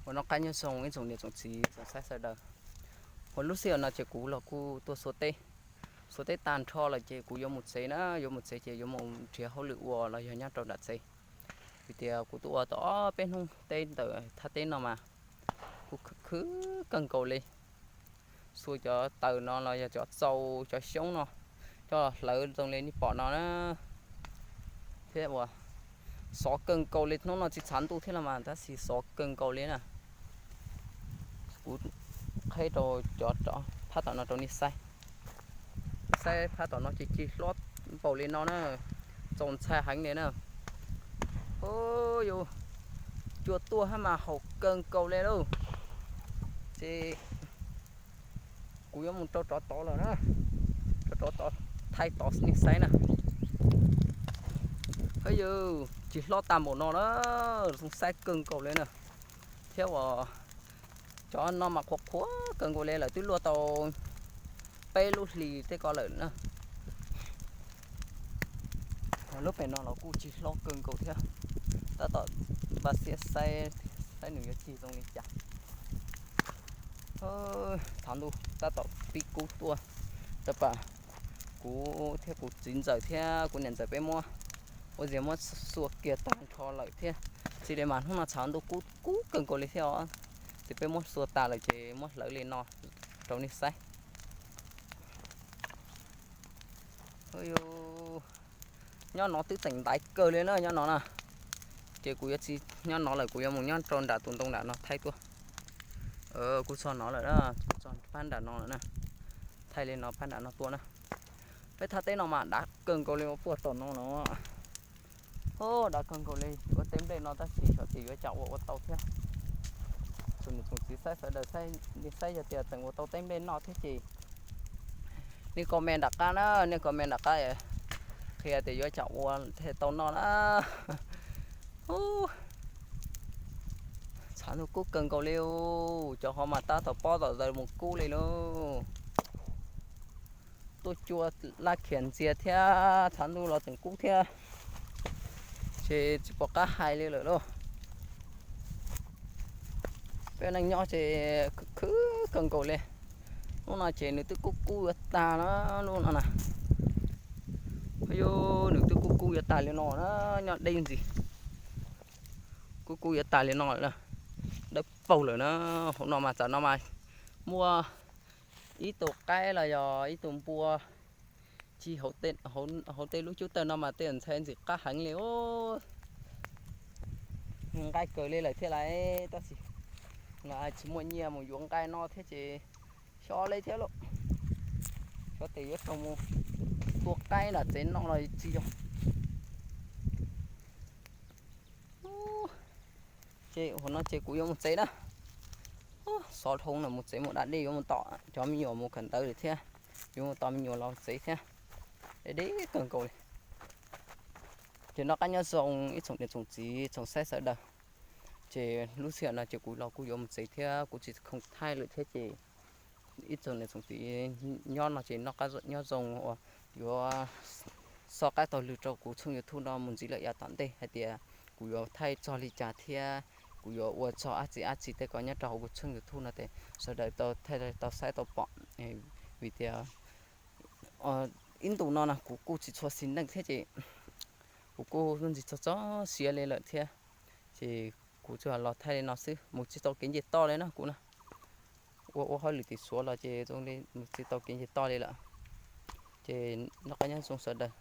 Ua noj qab nyob zoo ib tsoom niam tsoom txiv tsoom saib sawv daws. Ua lub sij hawm no ces kuv los kuj tuaj xua teb, xua teb tag nrho lawm ces kuv yuav mus tsev na, yuav mus tsev ces yuav mus nrhiav hauj lwm ua los yog nyob rau nram tsev. Vim tias kuv tuaj ua tau ob peb hnub teb ntawm thaj teb no mas kuj khwv khwv kawg nkaus li. Xua cov taws no los yog cov txaus cov xyoob no coj hlawv zoo li nej pom no na. Thiab uas xov kawg nkaus li, hnub no tsis tshav ntuj thiab los mas tab sis xov kawg nkaus li na. Kuv qheb rau cov phab tom no rau nej saib. Saib phab tom no ces cig hlob npaum li no na, txaus ntshai heev li na. Ub, yus cua tuaj hab mas haum kawg nkaus li lauj. Ces kuv yuav mus rau rov tod lawm na, rau rov tod thaij tod nej saib na. Hab yus cig hlob tag npaum no na, zoo saib kawg nkaus li na. Thiab uas cov no mas qhuav qhuav kawg nkaus li, lawv twb luaj tau peb lub hlis tej ko lawm na. Lub pem no los kuj cig hlob kawg nkaus thiab. Tab tom npaj siab saib, saib nws yuav cig zoo li cas. Tshav ntuj tab tom pib kub tuaj, tau pam kuv thiab kuv txiv ntxawm thiab kuv niam ntxawm peb muab ua ziag muab xua kiag tag nrho lawm thiab. Tsis li mas hnub no tshav ntuj kub kub kawg nkaus li thiab os. Ces peb muab xua tas lawm ces muab hlawv li no rau nej saib. Nyob no twb teem ntaiv kawg li na nyob no na. Ces kuv yuav tsis nyob no lawm, kuv yuav mus nyob rau nram tus ntoo nram no thaij tuaj. Kuv txog no lawm, kuv txog phab nram no lawm na. Thaij li no phab nram no tuaj na. Peb thaj teb no mas dav kawg nkaus li, ua puag tom no no. Dav kawg nkaus li, ua teb nplej no tab sis xyov tias yuav cas ua ua tau thiab. Tsoom niam tsoom txiv saib sawv daws, nej saib yog tias tseem ua tau teb nplej noj thiab ces nej comment nram qab na, nej comment nram qab qhia tias yuav cas ua thiaj tau noj na. Tshav ntuj kub kawg nkaus li, cov hov mas tab tom pob tom zaws mus kub li lauj. Tuaj cua laj khiav ntxiag thiab tshav ntuj los tseem kub thiab, ces tsis pom qab hais li lawm lauj. Peb neej nyob ces khwv khwv kawg nkaus li. Lub no ces nws twb kub kub yuav tag na, lub no na. Yus, nws twb kub kub yuav tag li no na, nyob deb ntxiv. Kub kub yuav tag li no lawm, dawb paug lawm na. Hauv no mas tam no mas muaj ib tug qaib los yog ib tug npua ci hauv tej lub cub tawg no mas tej ntxhais ntxim qab heev li os. Nqaij kawg li lawm thiab lauj, tab sis tsis muaj nyiaj mus yuav nqaij no thiab ces xyov li thiab lauj. Xyov tias yuav tau mus tua qaib nram tsev noj los tsis yog. Ces hauv no ces kuv yuav mus tsev na. Xov dhau no mus tsev mus da dej yuav mus tom cov me nyuam mus kawm ntawv lawm thiab, yuav mus tos me nyuam los tsev thiab. Deb deb kawg nkaus li. Ces noj qab nyob zoo ib tsoom niam tsoom txiv tsoom saib sawv daws. Ces lub sij hawm no ces kuv los kuj yuav mus tsev thiab kuv tsis khoom thaij lawm thiab ces ib tsoom niam tsoom txiv nyob no ces noj qab nyob zoo uas yuav soj qab taug lw rau kuv tshooj YouTube no mus ntxiv lawm yav tom ntej hais tias kuv yuav thaij txog li cas thiab kuv yuav ua txog dab tsi dab tsi tej ko nyob rau hauv kuv tshooj YouTube no ces sawv daws tau thaij tau saib tau pom. Vim tias ib ntus no na kuv kuj tsis tshua xis neej thiab ces kuv kuj ntsis txog txog siav li lawm thiab. Ces kuv tsuas los thaij li no xwb, mus tsis tau kev nce toj li na kuv na. Ua ua hauj lwm tim Suav los ces zoo li mus tsis tau kev nce toj li lawm. Ces noj qab nyob zoo sawv daws.